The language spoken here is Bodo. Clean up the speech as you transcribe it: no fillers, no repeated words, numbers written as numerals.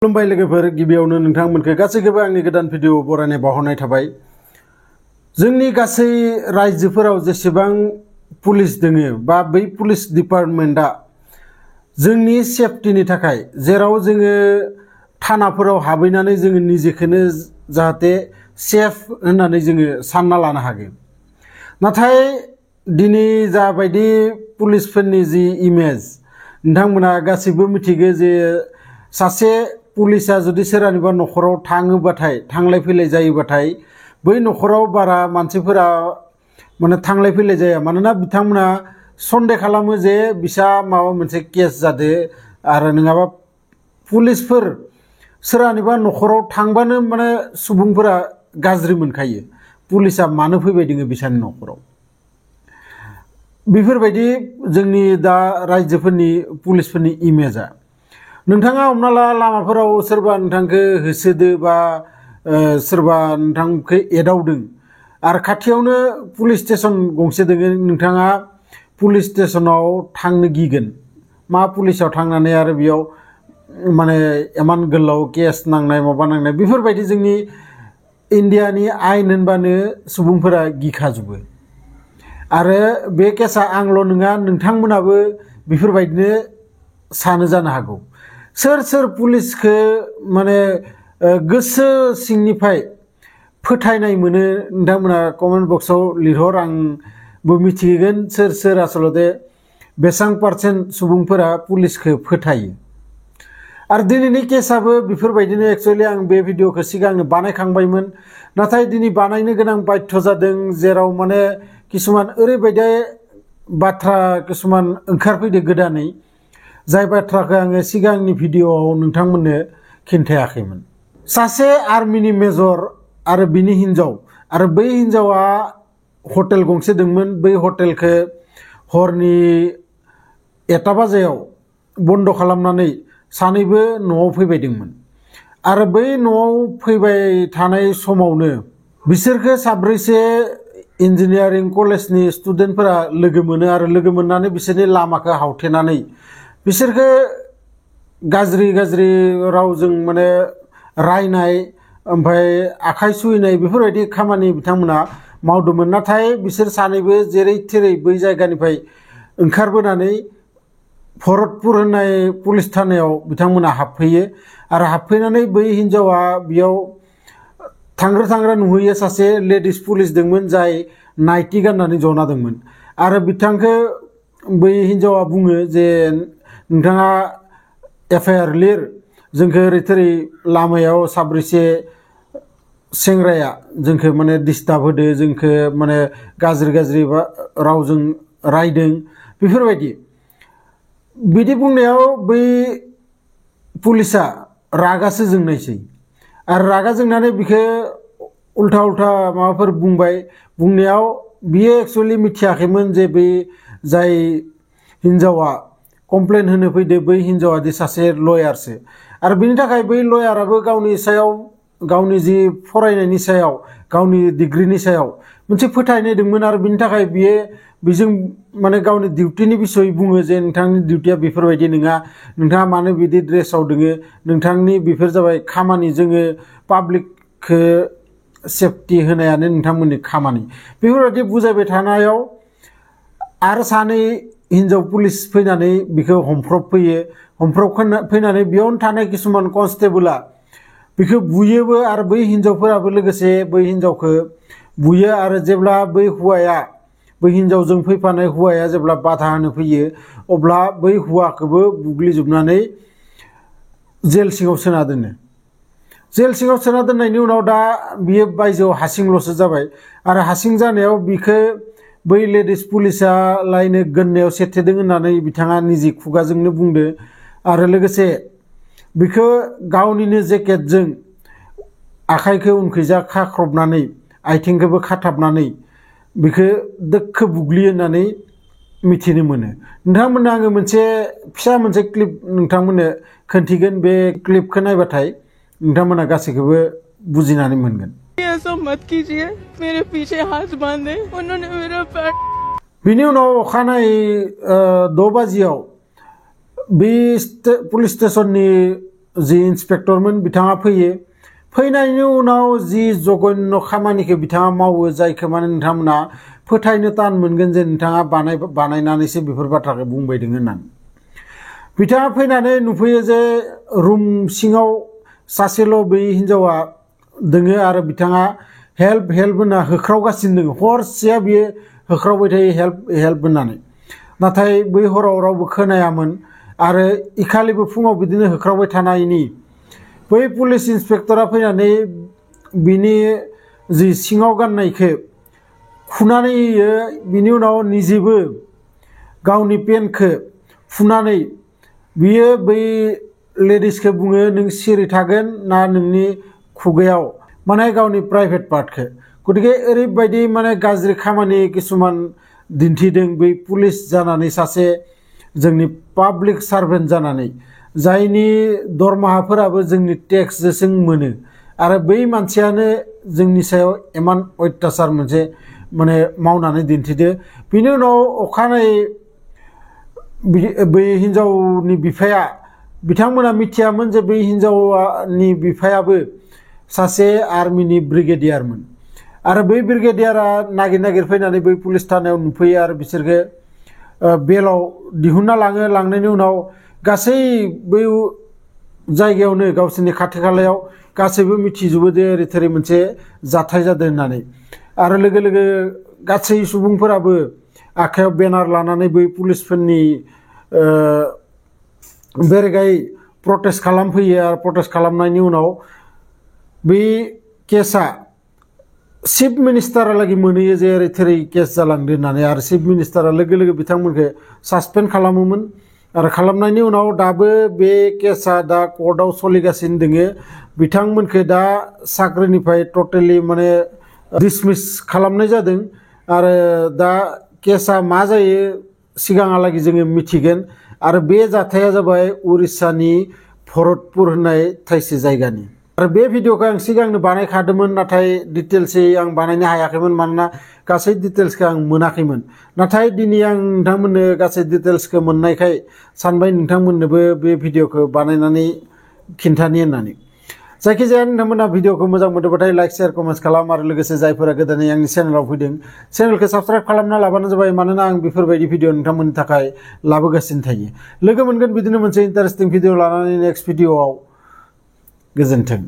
खुलुमबाय लोगोफोर गिबियावनो नोंथांमोनखौ गासैखौबो आंनि गोदान भिडिअ बरायनाय बावहरनाय थाबाय। जोंनि गासै रायजोफोराव जेसेबां पुलिस दोङो बा बै पुलिस डिपार्टमेन्टआ जोंनि सेफटिनि थाखाय जेराव जोङो थानाफोराव हाबैनानै जोङो निजेखौनो जाहाथे सेफ होननानै जोङो सानना लानो हागोन। नाथाय दिनै जाबायदि पुलिसफोरनि जि इमेज नोंथांमोना गासैबो मिथिगौ जे सासे पुलिसा जुदि सोरनिबा नखराव थाङोबाथाय थांलाय फैलाय जायोबाथाय बै नखराव बारा मानसिफोरा माने थांलाय फैलाय जाया, मानोना बिथांमोना सन्देह खालामो जे बिसा माबा मोनसे केस जादो आरो नङाबा पुलिसफोर सोरनिबा नखराव थांबानो माने सुबुंफोरा गाज्रि मोनखायो, पुलिसा मानो फैबाय दोङो बिसानि नखराव। बेफोरबायदि जोंनि दा रायजोफोरनि पुलिसफोरनि इमेजआ। नोंथाङा हमना ला लामाफोराव सोरबा नोंथांखौ होसोदो बा सोरबा नोंथांखौ एदावदों आरो खाथियावनो पुलिस स्टेशन गंसे दोङो, नोंथाङा पुलिस स्टेशनाव थांनो गिगोन। मा पुलिसाव थांनानै आरो बेयाव माने इमान गोलाव केस नांनाय माबा नांनाय बेफोरबायदि जोंनि इन्डियानि आयेन होनबानो सुबुंफोरा गिखाजोबो। आरो बे केसा आंल' नङा, नोंथांमोनाबो बेफोरबायदिनो सानो जानो हागौ। सोर सोर पुलिसखौ माने गोसो सिंनिफ्राय फोथायनाय मोनो नोंथांमोना कमेन्ट बक्सआव लिरहर, आंबो मिथिगोन सोर सोर आसलते बेसेबां पारसेन्ट सुबुंफोरा पुलिसखौ फोथायो। आरो दिनैनि केसाबो बेफोरबायदिनो एक्चुअलि आं बे भिडिअखौ सिगांनो बानायखांबायमोन, नाथाय दिनै बानायनो गोनां बाध्य जादों, जेराव माने किसुमान ओरैबायदि बाथ्रा किसुमान ओंखारफैदो गोदानै, जाय बाथ्राखौ आङो सिगांनि भिडिअआव नोंथांमोननो खिन्थायाखैमोन। सासे आर्मिनि मेजर आरो बिनि हिन्जाव, आरो बै हिन्जावा हटेल गंसे दंमोन, बै हटेलखौ हरनि 1 बाजियाव बन्द खालामनानै सानैबो न'आव फैबाय दंमोन। आरो बै न'आव फैबाय थानाय समावनो बिसोरखौ साब्रैसो इन्जिनियारिं कलेजनि स्टुडेन्टफोरा लोगो मोनो आरो लोगो मोननानै बिसोरनि लामाखौ हावथेनानै बिसोरखौ गाज्रि गाज्रि रावजों माने रायनाय ओमफ्राय आखाइ सुहैनाय बेफोरबायदि खामानि बिथांमोना मावदोंमोन। नाथाय बिसोर सानैबो जेरै थेरै बै जायगानिफ्राय ओंखारबोनानै भरतपुर होननाय पुलिस थानायाव बिथांमोना हाबफैयो आरो हाबफैनानै बै हिन्जावा बेयाव थांग्रा नुहैयो सासे लेडिस पुलिस दंमोन जाय नाइटि गाननानै जना दंमोन। आरो बिथांखौ बै हिन्जावा बुङो जे नोंथाङा FIR लिर, जोंखौ ओरै थोरै लामायाव साब्रैसे सेंग्राया जोंखौ माने डिस्टार्ब होदो, जोंखौ माने गाज्रि रावजों रायदों बेफोरबायदि। बिदि बुंनायाव बै पुलिसा रागासो जोंनायसै आरो रागा जोंनानै बिखौ उल्था माबाफोर बुंबाय। बुंनायाव बियो एक्चुअलि मिथियाखैमोन जे बै जाय हिन्जावा कमप्लेन होनो फैदो बै हिन्जावा दि सासे लयारसो। आरो बिनि थाखाय बै लयाराबो गावनि सायाव, गावनि जि फरायनायनि सायाव, गावनि डिग्रिनि सायाव मोनसे फोथायनाय दंमोन। आरो बिनि थाखाय बियो बेजों माने गावनि डिउटिनि बिसय बुङो जे नोंथांनि डिउटिया बेफोरबायदि नङा, नोंथाङा मानो बिदि ड्रेसाव दोङो, नोंथांनि बेफोर जाबाय खामानि, जोङो पाब्लिकखौ सेफटि होनायानो नोंथांमोननि खामानि। बेफोरबायदि बुजायबाय थानायाव आरो सानै हिन्जाव पुलिस फैनानै बिखौ हमफ्रबफैयो। फैनानै बेयावनो थानाय किसुमान कनस्टेबोला बिखौ बुयोबो आरो बै हिन्जावफोराबो लोगोसे बै हिन्जावखौ बुयो। आरो जेब्ला बै हौवाया, बै हिन्जावजों फैफानाय हौवाया जेब्ला बाधा होनो फैयो, अब्ला बै हौवाखौबो बुग्लिजोबनानै जेल सिङाव सोना दोनो। जेल सिङाव सोना दोननायनि उनाव दा बियो बायजोआव हारसिंल'सो जाबाय। आरो हारसिं जानायाव बिखौ बै लेडिस पुलिसा लायनो गोन्नायाव सेथेदों होननानै बिथाङा निजि खुगाजोंनो बुंदो। आरो लोगोसे बिखौ गावनिनो जेकेटजों आखाइखौ उनखैजा खाख्रबनानै आथिंखौबो खाथाबनानै बिखौ दोखो बुग्लियो होननानै मिथिनो मोनो। नोंथांमोननो आङो फिसा मोनसे क्लिप नोंथांमोननो खोन्थिगोन। बे क्लिपखौ नायबाथाय नोंथांमोना गासैखौबो बुजिनानै मोनगोन। ऐसा मत कीजिए, मेरे पीछे हाथ बांधे, उन्होंने मेरा पैर। बिनि उनाव अखानायै 6 बाजियाव बे पुलिस स्टेशननि जि इन्सपेक्टरमोन बिथाङा फैयो फैनायनि उनाव जि जघन्य खामानिखौ बिथाङा मावो जायखौ माने नोंथांमोना फोथायनो तान मोनगोन जे नोंथाङा बानायनानैसो बेफोर बाथ्राखौ बुंबायदों होननानै बिथाङा फैनानै नुफैयो जे रुम सिङाव सासेल' बै हिनजावा दोङो आरो बिथाङा हेल्प होनना होख्रावगासिनो दङ हरसेया बियो होख्रावबाय थायो हेल्प होननानै नाथाय बै हराव रावबो खोनायामोन आरो इखालिबो फुङाव बिदिनो होख्रावबाय थानायनि बै पुलिस इन्सपेक्टरा फैनानै बिनि जि सिङाव गाननायखौ खुनानै होयो बिनि उनाव निजेबो गावनि पेन्टखौ फुनानै बियो बै लेडिसखौ बुङो नों सिरि थागोन ना नोंनि खुगायाव माने गावनि प्राइभेट पार्टखौ गतिके ओरैबायदि माने गाज्रि खामानि किसुमान दिन्थिदों बै पुलिस जानानै सासे जोंनि पाब्लिक सार्भेन्ट जानानै जायनि दरमाहाफोराबो जोंनि टेक्सजों मोनो आरो बै मानसियानो जोंनि सायाव इमान अत्याचार मोनसे माने मावनानै दिन्थिदो बिनि उनाव अखानायै बै हिनजावनि बिफाया बिथांमोना मिथियामोन जे बै हिनजावनि बिफायाबो सासे आर्मिनि ब्रिगेडियारमोन आरो बै ब्रिगेडियारा नागिर फैनानै बै पुलिस थानायाव नुफैयो आरो बिसोरखौ बेलाव दिहुनना लांनायनि उनाव गासै बै जायगायावनो गावसोरनि खाथि खालायाव गासैबो मिथिजोबो जे ओरै थोरै मोनसे जाथाय जादों होननानै आरो लोगो लोगो गासै सुबुंफोराबो आखायाव बेनार लानानै बै पुलिसफोरनि बेरेगायै प्रटेस्ट खालामफैयो आरो प्रटेस्ट खालामनायनि उनाव बै केसा चिफ मिनिस्टारालागै मोनहैयो जे ओरै थोरै केस जालांदो होननानै आरो चिफ मिनिस्टारा लोगो लोगो बिथांमोनखौ सासपेन्ड खालामोमोन आरो खालामनायनि उनाव दाबो बे केसा दा कर्टआव सोलिगासिनो दोङो बिथांमोनखौ दा साख्रिनिफ्राय टटेलि माने डिसमिस खालामनाय जादों आरो दा केसा मा जायो सिगाङालागै जोङो मिथिगोन आरो बे जाथाया जाबाय उरिस्सानि भरतपुर होननाय थाइसे जायगानि आरो बे भिडिअखौ आं सिगांनो बानायखादोंमोन नाथाय डिटेल्सै आं बानायनो हायाखैमोन मानोना गासै डिटेल्सखौ आं मोनाखैमोन नाथाय दिनै आं नोंथांमोननो गासै डिटेल्सखौ मोननायखाय सानबाय नोंथांमोननोबो बे भिडिअखौ बानायनानै खिन्थानि होननानै जायखिजाया नोंथांमोना भिडिअखौ मोजां मोनोबाथाय लाइक शेयार कमेन्ट्स खालाम आरो लोगोसे जायफोरा गोदानै आंनि चेनेलाव फैदों चेनेलखौ साबस्क्राइब खालामना लाबानो जाबाय मानोना आं बेफोरबायदि भिडिअ नोंथांमोननि थाखाय लाबोगासिनो थायो लोगो मोनगोन बिदिनो मोनसे इन्टारेस्टिं भिडिअ लानानै नेक्स्ट भिडिअआव गोजोन्थों।